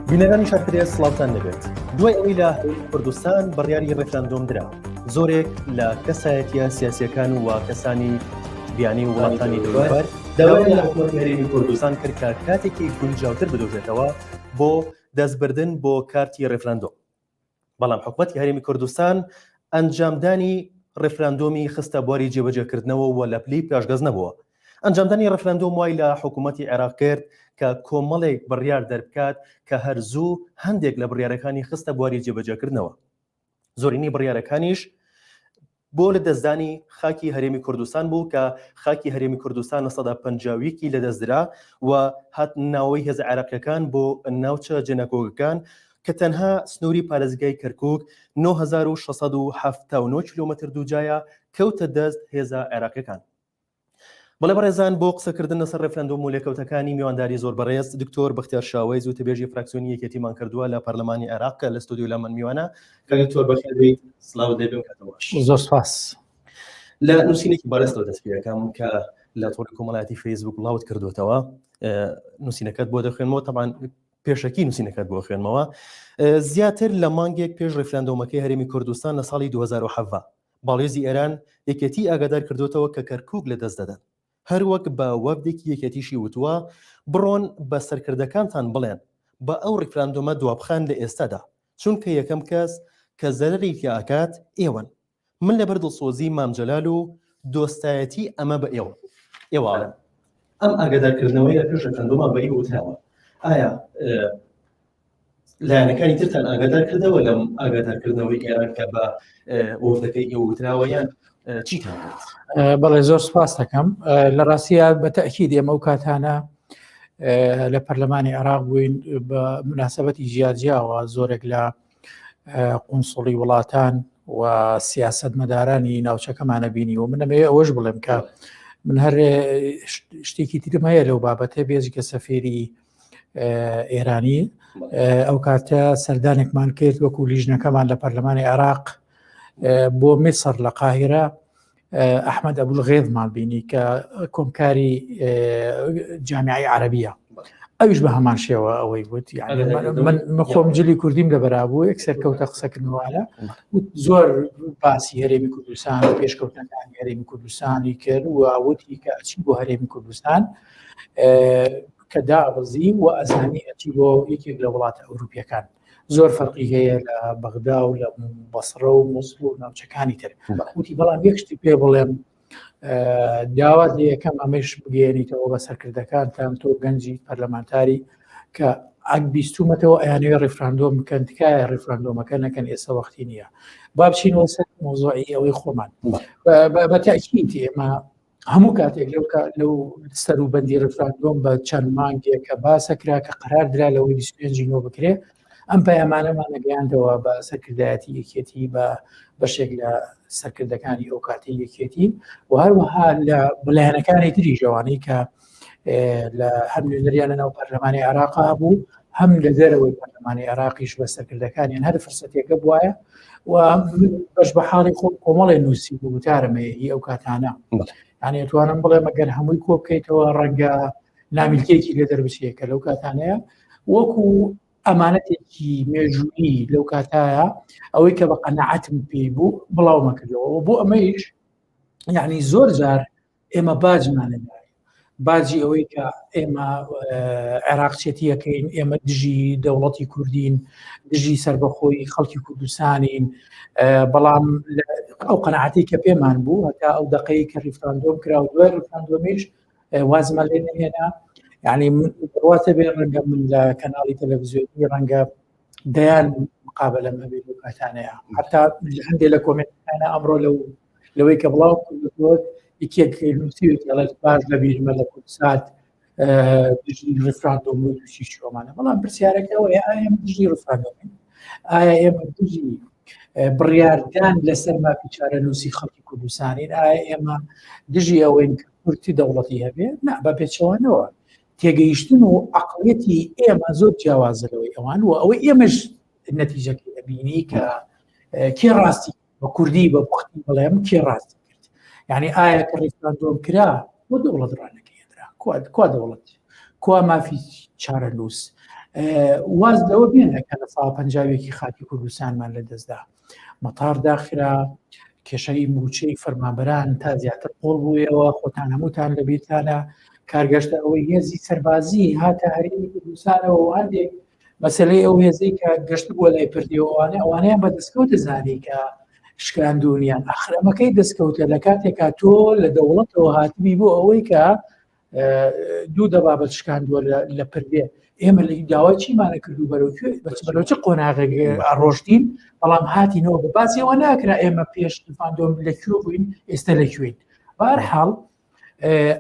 بینەرانی شارپرێس سڵاوتان لێبێت. دوای ئەوەی لە هەرێمی کوردستان بڕیاری ڕێفراندۆم درا، زۆرێک لە کەسایەتیە سیاسیەکان و کەسانی بیانی و وڵاتانی دەوروبەر داوایان لە حکوومەتی هەرێمی کوردستان کرد کە کاتێکی گونجاوتر بدۆزێتەوە بۆ دەستبردن بۆ کارتی ڕێفراندۆم. بەڵام حکومەتی هەرێمی کوردستان ئەنجامدانی ڕێفراندۆمی خستە بواری جێبەجێکردنەوە و لە پلی پاشگەز نەبووە. ئەنجامدانی ڕێفراندۆم وای لە حکوومەتی عێراق کرد کە کۆمەڵێک بڕیار دەربکات کە هەر زوو هەندێک لە بڕیارەکانی خستە بواری جێبەجێکردنەوە. زۆرینەی بڕیارەکانیش بۆ لەدەستدانی خاکی هەرێمی کوردستان بوو کە خاکی هەرێمی کوردستان 51% ی لەدەستدرا و هات ناوەی هێزە عێراقیەکان بۆ ناوچە جێناکۆکەکان کە تەنها سنووری پارێزگای کەرکک 9679 کیلومتر دووجایە کەوتە دەست هێزە عێراقیەکان. بەڵێ بەڕێزان بۆ قسەکردن لەسەر ڕێفرەندۆم و لێکەوتەکانی میوانداری زۆر بەڕێز دکتۆر بەختیار شاوەیز وتەبێژی فراکسیۆنی یەکێتیمان کردووە لە پەرلەمانی عێراق کە لە ستۆدیۆ لامان میوانە کاک دکتۆر بەخێر بێیت سڵاوت لێ بێ کاتەوە باش. زۆر سپاس. لە نووسینێکی بەڕێزتەوە دەست پێ دەکەم کە لە تۆڕی کۆمەڵایەتی فەیسبوک بڵاوت کردووەتەوە نووسینەکەت بۆ دەخوێنمەوە تەبعەن پێشەکی نووسینەکەت بۆ خوێنمەوە زیاتر لە مانگێک پێش ڕیفراندۆمەکەی هەرێمی کوردستان لە ساڵی 2017 باڵیۆزی ئێران یەکێتیی ئاگادار کردۆتەوە کە کەرکوک لەدەست دەدەن. هەروەک بە وەفدێکی یەکێتیشی وتووە، بڕۆن بە سەرکردەکانتان بڵێن با ئەو ڕیفراندۆمە دوابخەن لە ئێستادا، چونکە یەکەم کەس کە زەرەری تیا ئەکات ئێوەن. من لەبەر دڵسۆزی مام جەلال و دۆستایەتی ئەمە بە ئێوە ئێوە ئەڵێم. ئەم ئاگادارکردنەوەیە پێش ڕیفراندۆمە بە ئێوە وتراوە. ئایا لایەنەکانی ترتان ئاگادار کردەوە لەم ئاگادارکردنەوەی ئێران کە بە وەفدەکەی ئێوە وتراوە یان چیتان کرد؟ بەڵێ زۆر سپاس دەکەم لە ڕاستیە بە تەئکید ئێمە ئەو کاتانە لە پەرلەمانی عێراق بووین بە مناسبەتی جیاجیاوە زۆرێک لە قونسڵی وڵاتان و سیاستمەدارانی ناوچەکەمانە بینی و منەمەوێ ئەوەش بڵێم کە من هەر شتێکی ترم هەیە لەو بابەتە بێجگە سەفیری ئێرانی ئەو کاتە سەردانێکمان کرد وەکو لیژنەکەمان لە پەرلەمانی عێراق بۆ میسر لە قاهرە ئەحمد ئەبول غێزمان بینی کە کۆمکاری جامیعی عربیە ئەویش بە هەمان شێوە ئەوەی وت من خۆم جلی کوردیم لە بەرابوو یەک سەرکەوتە قسەکردنەوەە زۆر باسی هەرێمی کوردستان و پێشکەوتنەکانی هەرێمی کوردستانی کرد و وتی کە ئەچی بۆ هەرێمی کوردستان کە دابەزی و ئەزانی ئەچی بۆ یەکێک لە وڵاتە ئەوروپیەکان زۆر فەرقی هەیە لە بەغدا و لە بەسرە و مووسڵ و ناوچەکانی تر وتی بەڵام یەک شتی پێ بڵێم داوات لە یەکەم ئەمەش بگەێنیتەوە بە سەرکردەکانتان تۆ گەنجی پەرلەمانتاری کە ئەک بیستومەتەوە ئەیانەوێ ڕیفراندۆم بکەن تکایە ڕیفراندۆمەکە نەکەن ئێستا وەختی نییە با بچینەوە سەر مۆزۆعی ئەوەی خۆمان بە تاکیت ئێمە هەموو کاتێک لەو لەو سەروبەندی ڕفراندۆم بە چەند مانگێک کە باسە کرا کە قرار درا لەوەی 25 نۆ بکرێ ئەم پەیامانەمان نەگەیاندەوە بە سەرکردایەتی یەکێتی بە بەشێک لە سەرکردەکانی ئەو کاتی یەکێتی و هەروەها لە بەلایەنەکانی تری ژەوانەی کە لە هەم نوێنەریان لە ناو پەرلەمانی عێراق هەبوو هەم لە دەرەوەی پەرلەمانی عێراقیش بە سەرکردەکانیان هەر فرسەتێکە بواە و بەش بە حاڵی خۆ کۆمەڵێ نووسی و وتارم هەیە هی ئەو کاتانە یعنی توانم بڵێم ئەگەر هەمووی کۆ بکەیتەوە ڕەنگە نامیلکێکی لێ دەربچێت کە لەو کاتانەیە وەکو ئەمانەتێکی مێژوویی لەو کاتایە ئەوەی کە بە قەنەعەتم پێی بوو بڵاومە کردەوە بۆ ئەمەیش یعنی زۆر جار ئێمە باجمانە باجی ئەوەی کە ئێمە عێراقچێتیەکەین ئێمە دژی دەوڵەتی کوردین دژی سربەخۆی خەڵکی کوردستانین بەڵام ئەو قەنەعاتی کە پێمان بوو هەتا ئەو دقەی کە ریفراندۆم کرا و دوای ریفراندۆمیش وازمان لێ نهێنا یعنی بڕواتە بێ ڕەنگە من لە کەناڵی تەلەڤزیۆنی ڕەنگە دەیان مقابلەم هەبێت لەو کاتانەیە حتا هەندێک لە کۆمنتەکانە ئەمڕۆ لەو لەوەی کە بڵاو کردووە یەکێک نووسیوێتی ئەڵێت باش لە بیرمە لە کوردسات دژی ڕیفراندۆم و دژی شۆمانە بەڵام پرسیارەکە ئەوەیە ئایا ئێمە دژی ڕیفراندۆمین ئایا ئێمە دژی بڕیاردان لەسەر مافی چارەنووسی خەڵکی کوردستانین ئایا ئێمە دژی ئەوەین کە کورتی دەوڵەتی هەبێ نا بە پێچەوانەوە تێگەیشتن و عقلیەتی ئێمە زۆر جیاوازە لەوەی ئەوان و ئەوەی ئێمەش نەتیجەکەی ئەبینی کە کێ ڕاستی بە کوردی بە پوختی بڵێم کێ ڕاستی کرد یعنی ئایا کە ڕیفراندۆم کرا بۆ دەوڵەت ڕانەگەیەندرا کوا دەوڵەت کوا مافی چارەنووس؟ واز لەوە بێنە کە لە ساڵ پەنجاوێکی خاکی کوردستانمان لە دەستدا مەتار داخرا کێشەی موچەی فەرمانبەران تا زیاتر قۆڵ بوویەوە خۆتان هەمووتان لە بیرتانە کارگەشتە ئەوەی هێزی سەربازی هاتە هەرێمی کوردستانەوە و هەندێک مەسلەی ئەو هێزەی کە گەشت بووە لای پردیەوەوانە ئەوانەیان بە دەستکەوتە زانی کە شکاندونیان ئەخرەمەکەی دەستکەوتە لە کاتێکا تۆ لە دەوڵەتەوە هاتبی بۆ ئەوەی کە دوو دەبابەت شکاندووە لە پردێ ئێمە لە داوای چیمانە کردو بەرەو بەرەو چ قۆناغێک ڕۆشتین بەڵام هاتینەوە بە باسیەوە ناکرا ئێمە پێش ریفراندۆم لە کوێ بووین ئێستا لە کوێین بارحاڵ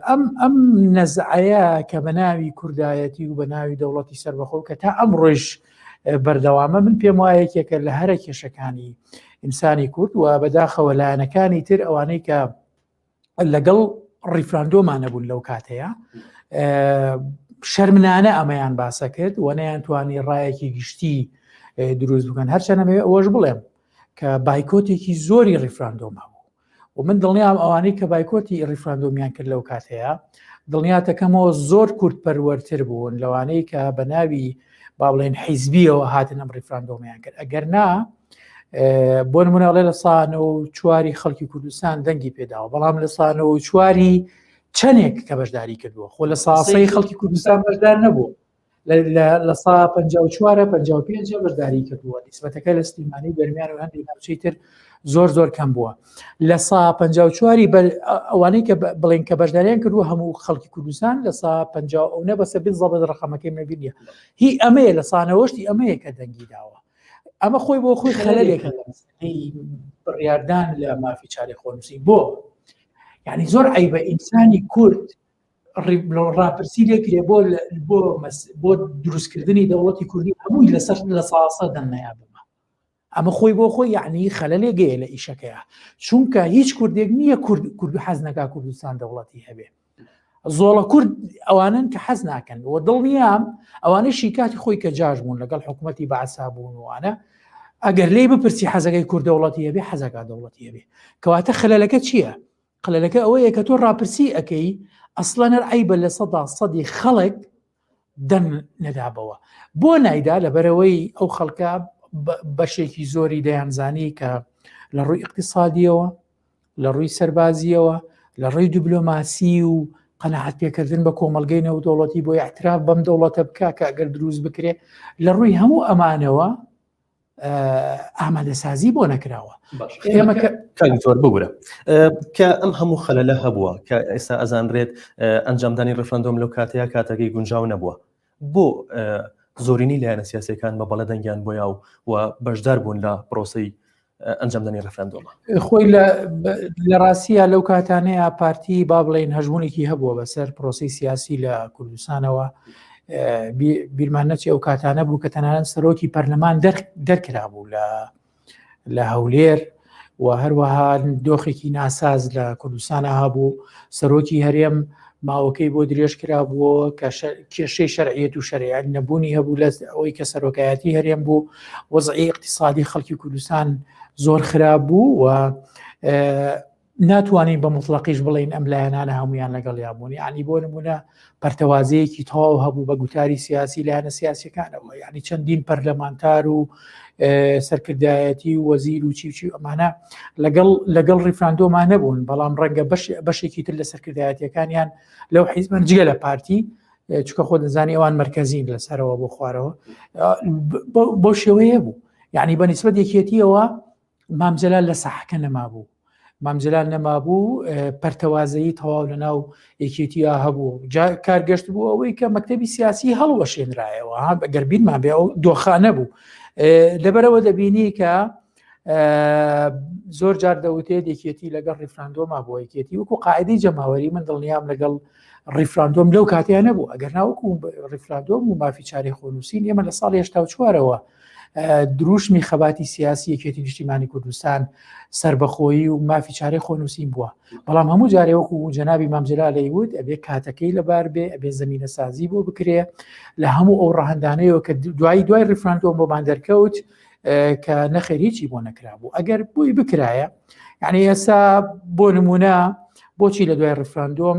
ئەم ئەم نەزعەیە کە بە ناوی کوردایەتی و بە ناوی دەوڵەتی سەربەخۆ کە تا ئەم ڕۆژ بەردەوامە من پێم وایە یەکێکە لە هەرە کێشەکانی ئینسانی کورد و بەداخەوە لایەنەکانی تر ئەوانەی کە لەگەڵ ڕیفراندۆمان نەبوون لەو کاتەیە شەرمنانە ئەمەیان باسە کرد و نەیانتوانی ڕایەکی گشتی دروست بکەن هەرچەنەمەوێ ئەوەش بڵێم کە بایکۆتێکی زۆری ڕیفراندۆم هەبوو و من دڵنیام ئەوانەی کە بایکۆتی ڕیفراندۆمیان کرد لەو کاتەیە دڵنیاتەکەمەوە زۆر کورد پەروەرتر بوون لەوانەی کە بە ناوی با بڵێن حیزبیەوە هاتن ئەم ڕیفراندۆمیان کرد ئەگەر نا بۆ نمونەڵێ لە سانە و چواری خەڵکی کوردستان دەنگی پێداوە بەڵام لە سانە و چواری چەندێک کە بەشداری کردووە خۆ لە ساسەی خەڵکی کوردستان بەشدار نەبوو لە سا 54 55 بەشداری کردووە نیسبەتەکە لە سلێمانی گەرمیان و هەندێک ناوچەی تر زۆر زۆر کەم بووە لە سا 54 ئەوانەی کە بڵێن کە بەشداریان کردووە هەموو خەڵکی کوردستان لە سا 50 ئەو نە بەسە بن زەبت ڕقەمەکەی مەبینە هی ئەمەیە لە سانەوەشتی ئەمەیە کە دەنگی داوە ئەمە خۆی بۆ خۆی خەلێکە لە مەسەلەی بڕیاردان لە مافی چارەی خۆنووسی بۆ یعنی زۆر عیبە ئینسانی کورد ڕاپرسی لێکرێ بۆ بۆ بۆ دروستکردنی دەوڵەتی کوردی هەمووی لەسەر لە ساسە دەنەیا بمە ئەمە خۆی بۆ خۆی یعنی خەلەلێگەیە لە ئیشەکەیە چونکە هیچ کوردێک نییە کورد کورد حەز نەکا کوردستان دەوڵەتی هەبێ زۆڵە کورد ئەوانن کە حەز ناکەن و دڵنیام ئەوانەشی کاتی خۆی کە جاش بوون لەگەڵ حکوومەتی بەعسا بوون وانە ئەگەر لێی بپرسی حەزەکەی کورد دەوڵەتی هەبێ حەزەکە دەوڵەتی هەبێ کەواتە خەلەلەکە چییە؟ خەلەلەکە ئەوەیە کە تۆ ڕاپرسی ئەەکەی ئەسڵەن هەر عیبە لە سەدا سەدی خەڵک دەم نەدابەوە بۆ نایدا لەبەرەوەی ئەو خەڵکە بەشێکی زۆری دەیانزانی کە لە ڕووی اقتصادیەوە لە ڕووی سەربازیەوە لە ڕووی دیبلۆماسی و قەناعەت پێکردن بە کۆمەڵگەی نێودەوڵەتی بۆ اعتراف بەم دەوڵەتە بکە کە ئەگەر دروست بکرێ لە ڕووی هەموو ئەمانەوە ئامادەسازی بۆ نەکراوە ئێمە زۆر بگورە کە ئەم هەموو خەلەلە هەبووە کە ئێستا ئەزانرێت ئەنجامدانی ڕفراندۆم لەو کاتەیە کاتەکەی گونجاو نەبووە بۆ زۆرینی لایەنە سیاسەکان بە بەڵێ دەنگیان بۆیا و و بەشدار بوون لە پرۆسی ئەنجامدانی ڕفراندۆمە خۆی لە ڕاستیە لەو کاتانەیە پارتی با بڵێن هەژمونێکی هەبووە بەسەر پرۆسی سیاسی لە کوردستانەوە بیرمان نەچێ ئەو کاتانە بوو کە تەنانەت سەرۆکی پەرلەمان دەرکرابوو لە لە هەولێر و هەروەها دۆخێکی ناساز لە کوردستانە هەبوو سەرۆکی هەرێم ماوەکەی بۆ درێژ کرابووەوە کە کێشەی شەرعیەت و شەرعیت نەبوونی هەبوو لە ئەوەی کە سەرۆکایەتی هەرێم بوو وەزعی اقتصادی خەڵکی کوردستان زۆر خراپ بوو و ناتوانین بە موتڵەقیش بڵێین ئەم لایەنانە هەمویان لەگەڵیا بوون یعنی بۆ نمونە پەرتەوازەیەکی تەواو هەبوو بە گوتاری سیاسی لایەنە سیاسەکانەوە یعنی چەندین پەرلەمانتار و سەرکردایەتی و وەزیر و چی چی ئەمانە لەگەڵ لەگەڵ ڕیفراندۆما نەبوون بەڵام ڕەنگە بەشێکی تر لە سەرکردایەتەکانیان لەو حیزبن جگە لە پارتی چکە خۆ دەزانی ئەوان مرکزین لەسەرەوە بۆ خوارەوە بۆ شێوەیە بوو یعنی بە نیسبەت یەکێتیەوە مام جەلال لە ساحەکە نەمابوو مام جەلال نەمابوو پەرتەوازەیی تەواو لە ناو یەکێتیا هەبوو کار گەشت بوو ئەوەی کە مەکتتەبی سیاسی هەڵوەشێنرایەوە گەر بیرمان بێ ئەو دۆخانە بوو لەبەرەوە دەبینی کە زۆر جار دەوتێت یەکێتی لەگەڵ ڕیفراندۆما بۆ یەکێتی وەکو قاعدەی جەماوەری من دڵنیام لەگەڵ ڕیفراندۆم لەو کاتیان نەبوو ئەگەر ناوەکو ڕیفراندۆم و مافی چارەی خۆنووسین ئێمە لە ساڵی 84ەوە دروشمی خەباتی سیاسی یەکێتی نیشتیمانی کوردستان سربەخۆیی و مافی چارەی خۆنووسین بووە بەڵام هەموو جارێ وەکو جەنابی مامجللا لەیوت ئەبێ کاتەکەی لەبار بێ ئەبێ زمینە سازی بۆ بکرێ لە هەموو ئەو ڕەهندانەیەوە کە دوایی دوای ڕیفراندۆم بۆمان دەرکەوت کە نەخێر هیچی بۆ نەکرابوو ئەگەر بۆی بکرایە یعنی ئێستا بۆ نمونە بۆچی لە دوای ڕفراندۆم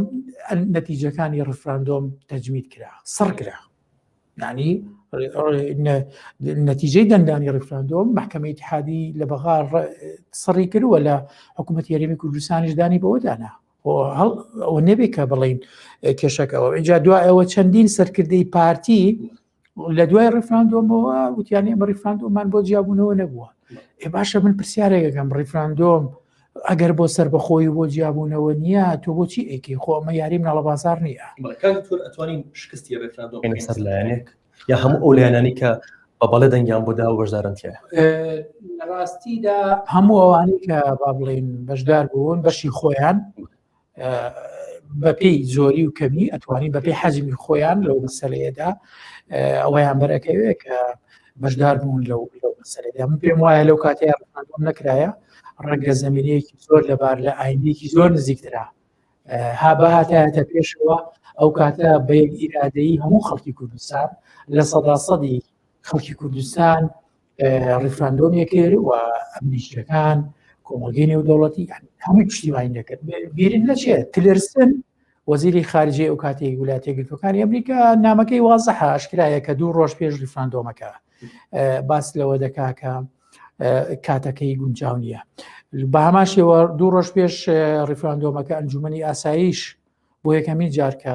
نەتیجەکانی ڕفراندۆم تەجمید کرا سڕ کرا یعنی نەتیجەی دەنگدانی ڕیفراندۆم محکمەی ئیتحادی لە بەغا سڕی کردووە لە حکوومەتی هەرێمی کوردستانیش دانی بەوە دانا ئەوە نەبێ کە بڵین کێشەکەەوە اینجا دوای ئەوە چەندین سەرکردەی پارتی لە دوای ڕیفراندۆمەوە وتیان ئێمە ڕیفراندۆمان بۆ جیابوونەوە نەبووە ئێ باشە من پرسیارێکەکەم ڕیفراندۆم ئەگەر بۆ سەربەخۆی بۆ جیابوونەوە نییە تۆ بۆچی ئەیکەی خۆ ئەمە یاری مناڵە بازار نییە توانین شکستی ڕیفراندۆم سەر لایەنێک یا هەموو ئەو لایەنانی کە بە بەڵێ دەنگیان بۆ دا و بەشدارن تیا لە ڕاستیدا هەموو ئەوانەی کە با بڵێین بەشدار بوون بەشی خۆیان بەپێی زۆری و کەمی ئەتوانین بەپێی حەجمی خۆیان لەو مەسەلەیەدا ئەوەیان بەرەکەوێ کە بەشدار بوون لەو لەو مەسەلەیە من پێم وایە لەو کاتەیە ڕفراندۆم نەکرایە ڕەنگە زمینەیەکی زۆر لەبار لە ئایندێکی زۆر نزیکترا ها بەهاتایەتە پێشەوە ئەو کاتە بە یەک ئیرادەیی هەموو خەڵکی کوردستان لە سەدا سەدی خەڵکی کوردستان ڕیفراندۆمێک کرد و ئەمریکیەکان کۆمەڵگەی نێودەوڵەتی هەمووی پشتیوانی دەکرد بیرن نەچێت تلرسن وەزیری خارجی ئەو کاتێک وڵاتە یەکگرتووەکانی ئەمریکا نامەکەی وازحە ئاشکرایە کە دوو ڕۆژ پێش ڕیفراندۆمەکە باس لەوە دەکا کە کاتەکەی گونجاو نییە بە هەمان شێوە دوو ڕۆژ پێش ڕیفراندۆمەکە ئەنجومنی ئاسایش بۆ یەکەمین جار کە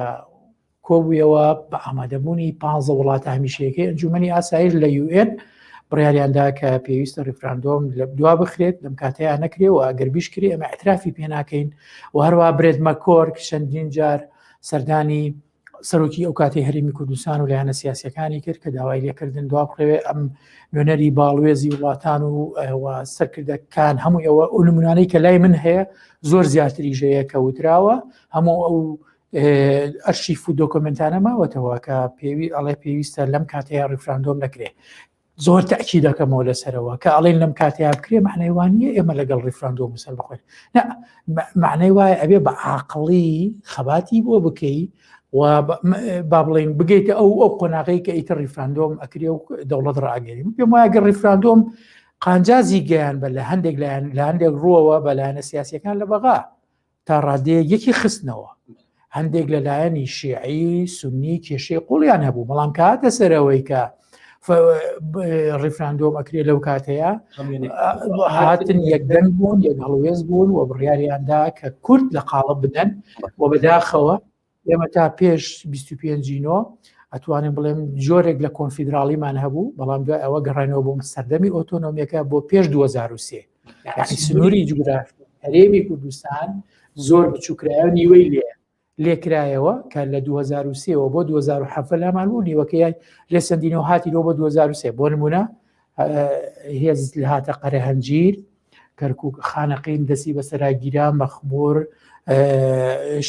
کۆبوویەوە بە ئامادەبوونی پانزە وڵاتە هەمیشەیەکەی ئەنجومەنی ئاسایش لە یوئێن بڕیاریاندا کە پێویستە ڕیفراندۆم لە دوا بخرێت لەم کاتەیە نەکرێ و ئەگەر بیشکرێ ئەمە اعترافی پێ ناکەین و هەروە برێت مەکۆرک چەندین جار سەردانی سەرۆکی ئەو کاتی هەرێمی کوردستان و لایەنە سیاسەکانی کرد کە داوای لێکردن دوا بخەوێ ئەم نوێنەری باڵوێزی وڵاتان و سەرکردەکان هەموو ئەوە ئەو نمونانەی کە لای من هەیە زۆر زیاتریش هەیە کە وتراوە هەموو ئەو ئەرشیف و دۆکۆمنتانە ماوەتەوە کە پێوی ئەڵێ پێویستە لەم کاتەیە ڕیفراندۆم نەکرێ زۆر تاکی دەکەمەوە لەسەرەوە کە ئەڵێن لەم کاتەیە بکرێ معنای وانە ئێمە لەگەڵ ڕیفراندۆم سەر بخۆین نە معنای وایە ئەبێ بە عاقڵی خەباتی بۆ بکەی و با بڵین بگەیتە ئەو ئەو قۆناغی کە ئیتر ڕیفراندۆم ئەکرێ و دەوڵەت ڕاگەری پێم وایە گەر ڕیفراندۆم قانجازی گەیان بە لە هەندێک لایەن لە هەندێک ڕووەوە بە لایەنە سیاسەکان لە بەغا تا ڕادەیەک یەکی خستنەوە هەندێک لە لایەنی شیعی سنی کێشەی قوڵیان هەبوو بەڵام کە هاتە سەرەوەی کە ڕیفراندۆم ئەکرێ لەو کاتەیە هاتن یەکدەنگ بوون یەک هەڵوێز بوون و بڕیاریاندا کە کورد لە قاڵب بدەن و بەداخەوە ئێمە تا پێش 25 نۆ ئەتوانین بڵێم جۆرێک لە کۆنفیدراڵیمان هەبوو بەڵام دوای ئەوە گەڕێنەوە بۆ سەردەمی ئۆتۆنۆمیەکە بۆ پێش 2023 یعنی سنووری جوگرافی هەرێمی کوردستان زۆر بچووکرایە نیوەی لێ لێکرایەوە کە لە 2023ەوە بۆ 2007 لامان بوو نیوەکەی لێ سندینەوە هاتیەوە بۆ 2023 بۆ نمونە هێز هاتە قەرەهەنجیر کەرکک خانەقین دەستی بەسەرا گیرا مەخمور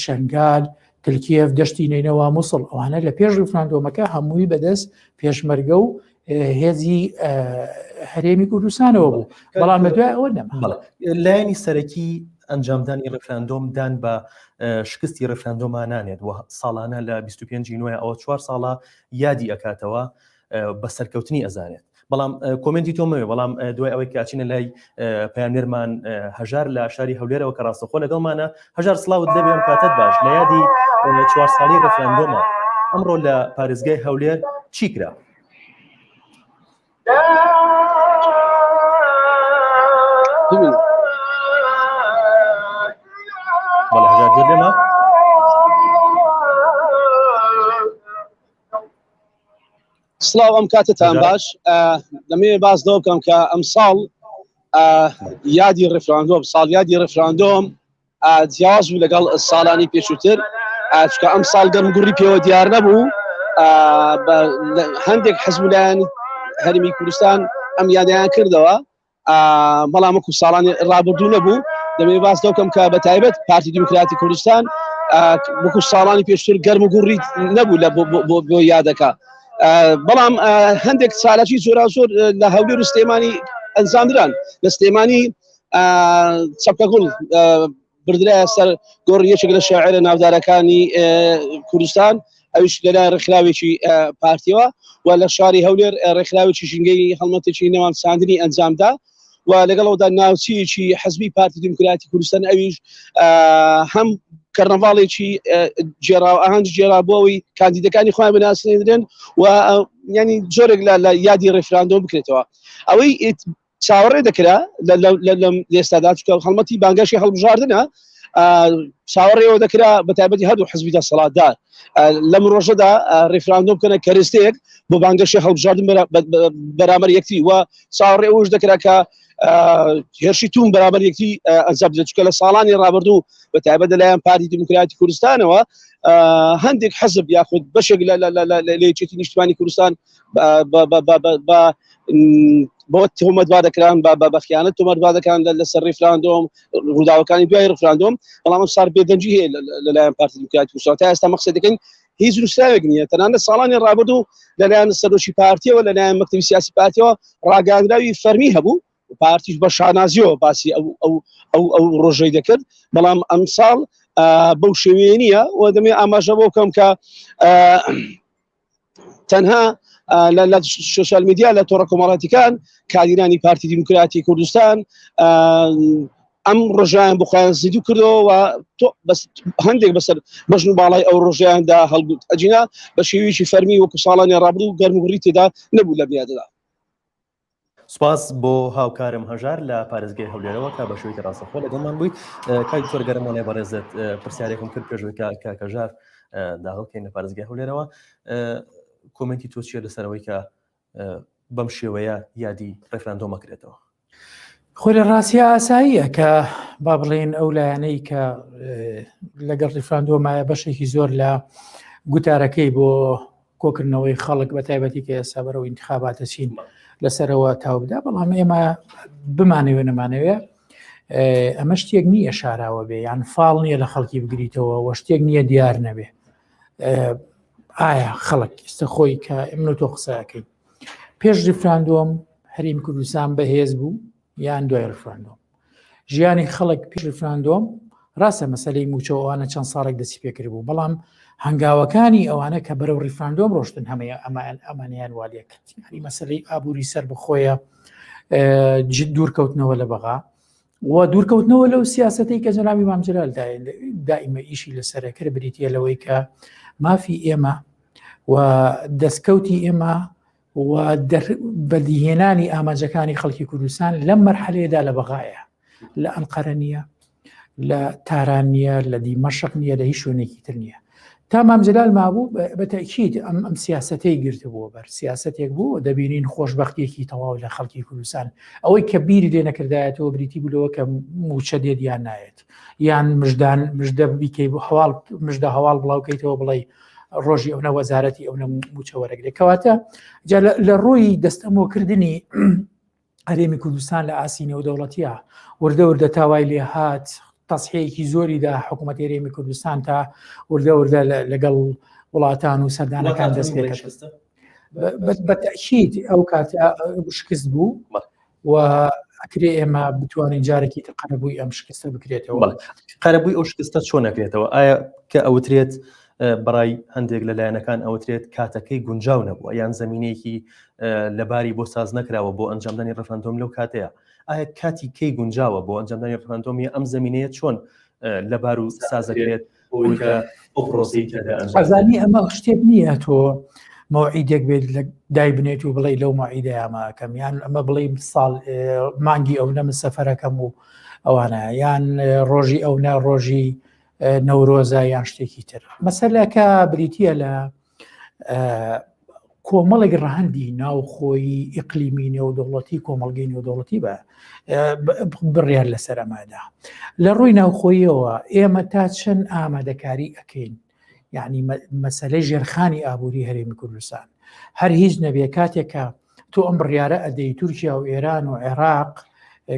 شنگال تلکیێف دەشتی نەینەوا موسڵ ئەوانە لە پێش ڕیفراندۆمەکە هەمووی بەدەست پێشمەرگە و هێزی هەرێمی کوردستانەوە بوو بەڵام لە دوای ئەوە نەما لایەنی سەرەکی ئەنجامدانی ڕفراندۆم دان بە شکستی ڕفراندۆمانانێت و ساڵانە لە 25 نوێ ئەوە چوار ساڵە یادی ئەکاتەوە بە سەرکەوتنی ئەزانێت بەڵام کۆمنتی تۆ مەوێ بەڵام دوای ئەوەی کاچینە لای پەیامنێرمان هەژار لە شاری هەولێرەوە کە ڕاستەخۆ لەگەڵمانە هەژار سڵاوت لێبێ ئەم کاتت باش لە یادی چوار ساڵی ڕفراندۆمە ئەمڕۆ لە پارێزگای هەولێر چی کرا؟ بەڵێ هەژار گوێت لێمە؟ سڵاو ئەم کاتتان باش دەمەوێت باس لەوە بکەم کە ئەمساڵ یادی ڕفراندۆم ساڵ یادی ڕفراندۆم جیاواز بوو لەگەڵ ساڵانی پێشووتر چکە ئەم ساڵ گەرم گوڕی پێوە دیار نەبوو هەندێک حزب لایەن هەرمی کوردستان ئەم یادیان کردەوە بەڵام وەکو ساڵانی ڕابردوو نەبوو دەمەوێت باس لەو کەم کە بە تایبەت پارتی دیموکراتی کوردستان وەکو ساڵانی پێشتر گەرم و گوڕی نەبوو لە بۆ یادەکە بەڵام هەندێک چالاکی زۆرا زۆر لە هەولێر و سلێمانی ئەنجامدران لە سلێمانی چەپکەگوڵ بردرایە سەر گۆڕی یەکێک لە شاعرە ناودارەکانی کوردستان ئەویش لەلایەن ڕێکخراوێکی پارتیەوە و لە شاری هەولێر ڕێکخراوێکی ژینگەی هەڵمەتێکی نەوان ساندنی ئەنجامدا. و لەگەڵەوەدا ناوچەیەکی حزبی پارتی دیموکراتی کوردستان ئەویش هەم کەرنەڤاڵێکی جێرا ئاهەنگ جێرا بۆ ئەوەی کاندیدەکانی خۆیان بناسێنرێن و ینی جۆرێک لە یادی ڕێفراندۆم بکرێتەوە ئەوەی چاوەڕێ دەکرا لەم ئێستادا چکە هەڵمەتی بانگەشی هەڵبژاردنە چاوەڕێەوە دەکرا بە تایبەتی هەردوو حزبی دەسەڵاتدار لەم ڕۆژەدا ڕیفراندۆم بکەنە کەرستەیەک بۆ بانگەشی هەڵبژاردن بەرامبەر یەکتری و چاوەڕێ ئەوش دەکرا کە هێرشی توم بەرامبەر یەکتری ئەنجام بدرێت چونکە لە ساڵانی ڕابردوو بە تایبەت لەلایەن پارتی دیموکراتی کوردستانەوە هەندێک حەزب یاخود بەشێک لە یەکێتی نیشتمانی کوردستان بە بۆ تۆمەتبار دەکران بە بە خیانەت تۆمەتبار دەکران لەسەر ڕیفراندۆم ڕووداوەکانی دوای ڕیفراندۆم بەڵام ئەم سار بێدەنگی هەیە لەلایەن پارتی دیموکراتی کوردستان تا ئێستا مەقسە دەکەین هیچ نووسراوێک نییە تەنانەت ساڵانی ڕابردوو لەلایەن سەرۆکی پارتیەوە لەلایەن مەکتەبی سیاسی پارتیەوە ڕاگەیاندراوی فەرمی هەبوو پارتیش بە شانازیەوە باسی ئەو ئەو ئەو ئەو ڕۆژەی دەکرد بەڵام ئەمساڵ بەو شێوەیە نییە و دەمێ ئاماژە بۆ بکەم کە تەنها لە سۆشیال میدیا لە تۆڕە کۆمەڵاتیکان کادیرانی پارتی دیموکراتی کوردستان ئەم ڕۆژیان بۆ خۆیان زیدو کردەوە و بەس هەندێک بەسەر بەژن و باڵای ئەو ڕۆژیاندا هەڵگوت ئەجینا بە شێوەیەکی فەرمی وەکو ساڵانی ڕابردوو گەرموگوڕی تێدا نەبوو لە میادەدا. سپاس بۆ هاوکارم هەژار لە پارێزگای هەولێرەوە کە بە شێوەیەکی ڕاستەخۆ لەگەڵمان بووی کاک دکتۆر گەرم وەڵێ بەڕێزت پرسیارێکم کرد پێش ئەوەی کە کاک هەژار داخڵکەین لە پارێزگای هەولێرەوە کۆمنتی تۆ چییە لەسەرەوەی کە بەم شێوەیە یادی ڕێفراندۆم ئەکرێتەوە؟ خۆی لە ڕاستیا ئاساییە کە با بڵێن ئەو لایەنەی کە لەگەڵ ڕیفراندۆمایە بەشێکی زۆر لە گوتارەکەی بۆ کۆکردنەوەی خەڵک بە تایبەتی کە ئێستا بەرەو ئینتخاباتە چین لەسەرەوە تاوبدا بەڵام ئێمە بمانەوێ نەمانەوێ ئەمە شتێک نییە شاراوە بێ یان فاڵ نییە لە خەڵکی بگریتەوە وە شتێک نییە دیار نەبێ ئایا خەڵک ئێستا خۆی کە من و تۆ قسەکەین پێش ریفراندۆم هەریم کوردستان بەهێز بوو یان دوای ریفراندۆم ژیانی خەڵک پێش ریفراندۆم ڕاستە مەسلەی موچە ئەوانە چەند ساڵێک دەستی پێکرد بوو بەڵام هەنگاوەکانی ئەوانە کە بەرەو ریفراندۆم ڕۆشتن هەمەیە ئەمان ئەمانیان والێ کرد ینی مەسلەی ئابووری سەر بخۆیە دوورکەوتنەوە لە بەغا و دوورکەوتنەوە لەو سیاستەی کە جەنابی مام جەلال دائیمە ئیشی لەسەرە کرد بریتە لەوەی کە مافی ئێمە و دەستکەوتی ئێمە و بەدیهێنانی ئامانجەکانی خەڵکی کوردستان لەم مەرحەلەیەدا لە بەغایە لە ئەنقەرە نییە لە تاران نییە لە دیمەشق نییە لە هیچ شوێنێکی تر نییە تا مام جەلال مابوو بە تەئکید ئەم ئەم سیاسەتەی گرتبووە بەر سیاسەتێک بوو دەبینین خۆشبەختیەکی تەواو لە خەڵکی کوردستان ئەوەی کە بیری لێ نەکردایەتەوە بریتی بوو لەوە کە موچە دێت یان نایەت یان مژدان مژدە بیکەی بۆ هەواڵ مژدە هەواڵ بڵاوکەیتەوە بڵێ ڕۆژی ئەو نە وەزارەتی ئەو نە موچە وەرەگرێت کەواتە جا لە ڕووی دەستەمۆکردنی هەرێمی کوردستان لە ئاستی نێودەوڵەتیە وردە وردە تاوای لێ هات تەسحەیەکی زۆریدا حکوومەت هەرێمی کوردستان تا وردە وردە لەگەڵ وڵاتان و سەردانەکان دەست پێ کرد بەتەکیید ئەو کات شکست بوو و ئەکرێ ئێمە بتوانین جارێکی تر قەرەبووی ئەم شکستە بکرێتەوە قەرەبووی ئەو شکستە چۆن نەکرێتەوە ئایا کە ئەوترێت بەڕای هەندێک لە لایەنەکان ئەوترێت کاتەکەی گونجاو نەبووە یان زمینەیەکی لەباری بۆ ساز نەکراوە بۆ ئەنجامدانی ڕفراندۆم لەو کاتەیە ئایا کاتی کەی گونجاوە بۆ ئەنجامدانی ڕفراندۆمی ئەم زمینەیە چۆن لەبار و سازەکرێت ئەزانی ئەمە شتێک نییە تۆ مەوعیدێک بێت لە دای بنێت و بڵێ لەو مەعیدەیاماکەم یان ئەمە بڵێ ساڵ مانگی ئەو نەمە سەفەرەکەم و ئەوانە یان ڕۆژی ئەو نە ڕۆژی نەورۆزە یان شتێکی تر مەسەلەکە بریتە لە کۆمەڵێک ڕەهەندی ناوخۆیی ئیقلیمی نێودەوڵەتی کۆمەڵگەی نێودەوڵەتی بە بڕیار لەسەر ئەمەدا لە ڕووی ناوخۆیەوە ئێمە تا چەند ئامادەکاری ئەەکەین یعنی مەسلەی ژێرخانی ئابووری هەرێمی کوردستان هەر هیچ نەبێ کاتێکە تۆ ئەم بڕیارە ئەدەی تورکیا و ئێران و عێراق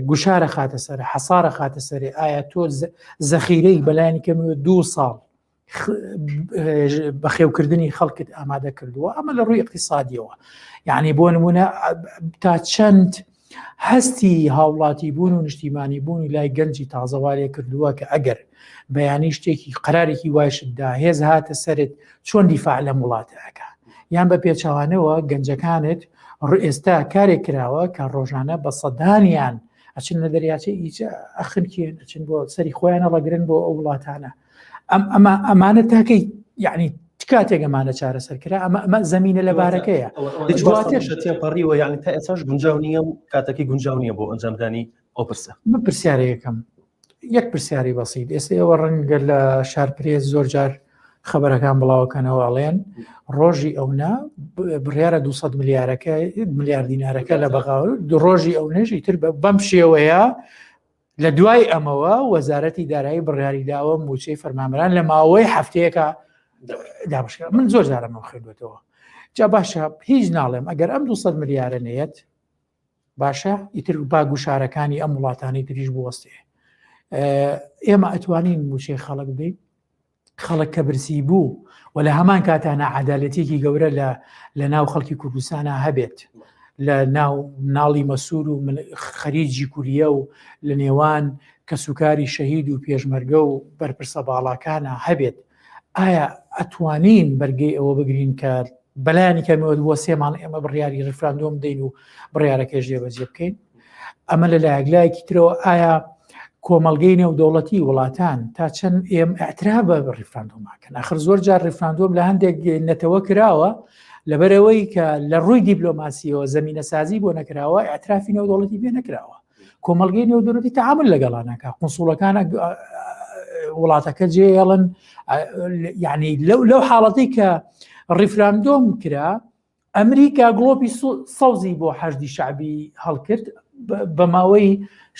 گوشارە خاتە سەر حەسارە خاتە سەرێ ئایا تۆ زەخیرەی بەلایەنی کەمەوە دوو ساڵ بەخێوکردنی خەڵکت ئامادە کردووە ئەمە لە ڕووی اقتصادیەوە یعنی بۆ نمونە تا چەند هەستی هاوڵاتی بوون و نیشتیمانی بوونی لای گەنجی تازەوارێ کردووە کە ئەگەر بەیانی شتێکی قەرارێکی وایشتدا هێز هاتە سەرت چۆن دیفاع لەم وڵاتە ئەکا یان بە پێچەوانەوە گەنجەکانت ئێستا کارێک کراوە کە ڕۆژانە بە سەدانیان ئەچن لە دەریاچەی ئیجە ئەخنکێن ئەچن بۆ سەری خۆیان هەڵەگرن بۆ ئەو وڵاتانە ئەم ئەمە ئەمانە تاکەی یعنی چ کاتێک ئەمانە چارەسەر کرا ئەمە ئەمە زمینە لەبارەکەیە دواتر تێپەڕیوە یعنی تا ئێساش گونجاو نییە و کاتەکەی گونجاو نییە بۆ ئەنجامدانی ئەو پرسە من پرسیارەکەم یەک پرسیاری بەسیت ئێستا ئێوە ڕەنگە لە شارپرێس زۆر جار خەبەرەکان بڵاوکەنەوە ئەڵێن ڕۆژی ئەونا بڕیارە 200 ملیارەکە ملیار دینارەکە لە بەغا ڕۆژی ئەو نێژی تر بەم شێوەیە لە دوای ئەمەوە وەزارەتی دارایی بڕیاری داوە موچەی فەرمانبەران لە ماوەی هەفتەیەکە دابشکە من زۆر جارەمە خوێندوێتەوە جا باشە هیچ ناڵێم ئەگەر ئەم 200 ملیارە نێت باشە ئیتر با گوشارەکانی ئەم وڵاتانی تریش بوەستێ ئێمە ئەتوانین موچەی خەڵک بدەین خەڵک کە برسی بوو و لە هەمان کاتانە عدالەتێکی گەورە لە لە ناو خەڵکی کوردستانە هەبێت لە ناو مناڵی مەسوور و خەریجی کوریە و لە نێوان کەسوکاری شەهید و پێشمەرگە و بەرپرسە باڵاکانە هەبێت ئایا ئەتوانین بەرگەی ئەوە بگرین کە بەلایانی کەمەوە بۆ سێ مانگ ئێمە بڕیاری ڕیفراندۆم بدەین و بڕیارەکەش جێبەجێ بکەین ئەمە لە لایەک لایەکی ترەوە ئایا کۆمەڵگەی نێودەوڵەتی وڵاتان تا چەند ئێم ئەترا بە ڕیفراندۆماکەن ئەخر زۆر جار ڕیفراندۆم لە هەندێک نەتەوە کراوە لەبەرەوەی کە لە ڕووی دیپلۆماسیەوە زمینەسازی بۆ نەکراوە ئەترافی نێودەوڵەتی پێ نەکراوە کۆمەڵگەی نێودەوڵەتی تعامل لەگەڵا ناکا قونسوڵەکان وڵاتەکە جێڵن یعنی لەو لەو حاڵەتی کە ڕیفراندۆم کرا ئەمریکا گڵۆپی سەوزی بۆ حەشدی شعبی هەڵکرد بە ماوەی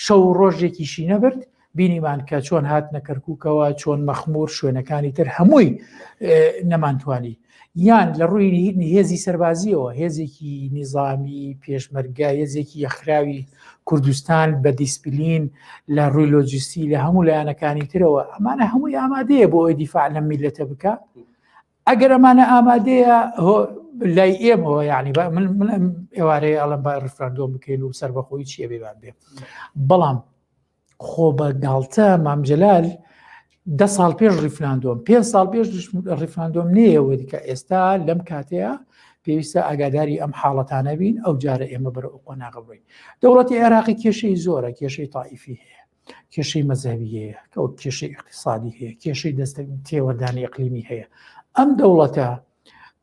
شەو ڕۆژێکیشی نەبرد بینیمان کە چۆن هاتنە کەرکووکەوە چۆن مەخمور شوێنەکانی تر هەمووی نەمانتوانی یان لە ڕووی هێزی سەربازیەوە هێزێکی نیزامی پێشمەرگە هێزێکی یەخراوی کوردستان بە دیسپلین لە ڕووی لۆجستی لە هەموو لایەنەکانی ترەوە ئەمانە هەمووی ئامادەیە بۆ ئەوی دیفاع لەم میلەتە بکە ئەگەر ئەمانە ئامادەیە لای ئێمەوە یعنی من من ئێوارەیە ئەڵم با ڕفراندۆم بکەین و سەربەخۆی چیە بێبان بێ بەڵام خۆ بە گاڵتە مام جەلال دە ساڵ پێش ڕیفراندۆم پێ ساڵ پێش ڕیفراندۆم نەیەوت کە ئێستا لەم کاتەیە پێویستە ئاگاداری ئەم حاڵەتانە بین ئەو جارە ئێمە بەرە ئەو قۆناغە بڕین دەوڵەتی عێراقی کێشەی زۆرە کێشەی تائیفی هەیە کێشەی مەزهەبی هەیە کە کێشەی اقتصادی هەیە کێشەی دەستە تێوەردانی ئەقلیمی هەیە ئەم دەوڵەتە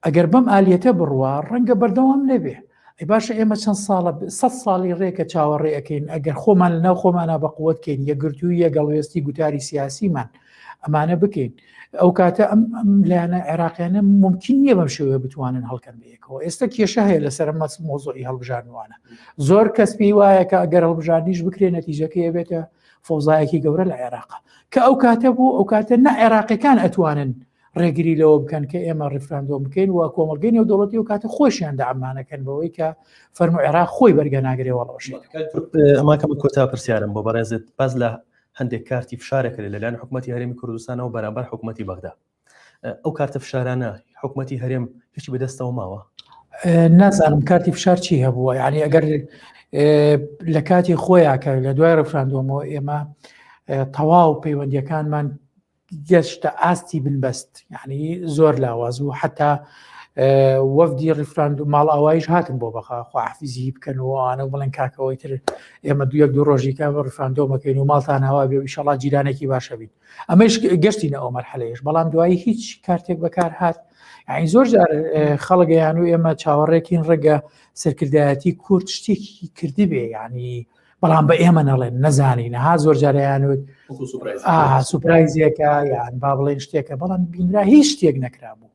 ئەگەر بەم ئالیەتە بڕوا ڕەنگە بەردەوام نەبێ ئەی باشە ئێمە چەند ساڵە سە ساڵی ڕێکە چاوەڕێ ئەەکەین ئەگەر خۆمان لەناو خۆمانە بە قوت کەین یەکگرتووی یەگەڵوێستی گوتاری سیاسیمان ئەمانە بکەین ئەو کاتە ئەم ئەم لایەنە عێراقیانە ممکن نییە بەم شێوەیە بتوانن هەڵکەن بەیەکەوە ئێستا کێشە هەیە لەسەر مەس مۆزۆی هەڵبژاردنوانە زۆر کەس پێی وایە کە ئەگەر هەڵبژاردنیش بکرێ نەتیجەکەی بێتە فۆزایەکی گەورە لە عێراق کە ئەو کاتە بوو ئەو کاتە نە عێراقیەکان ئەتوانن ڕێگری لەوە بکەن کە ئێمە ڕیفراندۆم بکەین و کۆمەڵگەی نێودەوڵەتی و کاتە خۆشیان دەعمانەکەن بەوەی کە فەرمو عێراق خۆی بەرگە ناگرێ وەڵەوەشێت ئەماکەم کۆتا پرسیارم بۆ بەڕێزت باز لە هەندێک کارتی فشارەکرێت لەلایەن حکوومەتتی هەرێمی کوردستانەوە بەرامبەر حکوومەتتی بەغدا ئەو کارتە فشارانە حکوومەتتی هەرێم هیچی بەدەستەوە ماوە نازانم کارتی فشار چی هەبووە یعنی ئەگەر لە کاتی خۆیان کە لە دوای ڕفراندۆمەوە ئێمە تەواو پەیوەندیەکانمان گەشتە ئاستی بنبەست یعنی زۆر لاواز بوو حتا وەفدی ڕیفراند و ماڵئاوایش هاتن بۆ بەخوا خواحافیزی بکەن و ئەوانە بڵێن کاکەوەی تر ئێمە دوو یەک دوو ڕۆژیکە بە ڕیفراندۆمەکەین و ماڵتان هەوا بێ و ئیشەڵا جیرانێکی باشە بین ئەمەش گەشتینە ئەو مەرحەلەیەش بەڵام دوایی هیچ کارتێک بەکار هات یعنی زۆر جار خەڵگەیان و ئێمە چاوەڕێکین ڕێگە سەرکردایەتی کورد شتێکی کردبێ یعنی بەڵام بە ئێمە نەڵێن نەزانین ها زۆر جارەیانوت سوپرایزێکە یان با بڵێن شتێکە بەڵام بینرا هیچ شتێک نەکرابوو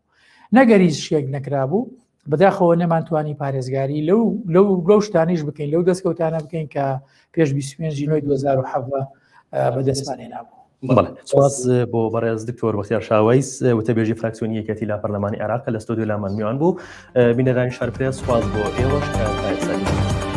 نەگەر هیچ شتێک نەکرابوو بەداخەوە نەمانتوانی پارێزگاری لەو لەو لەو شتانیش بکەین لەو دەستکەوتانە بکەین کە پێش 25 نۆی 2017 بەدەستمان هێنابوو. بەڵێ سپاس بۆ بەڕێز دکتۆر بەختیار شاوەیس وتەبێژی فراکسیۆنی یەکێتی لە پەرلەمانی عێراق لە ستۆدیۆ لامان میوان بوو بینەرانی شارپرێس سپاس بۆ ئێوەش کە تا ئێستا.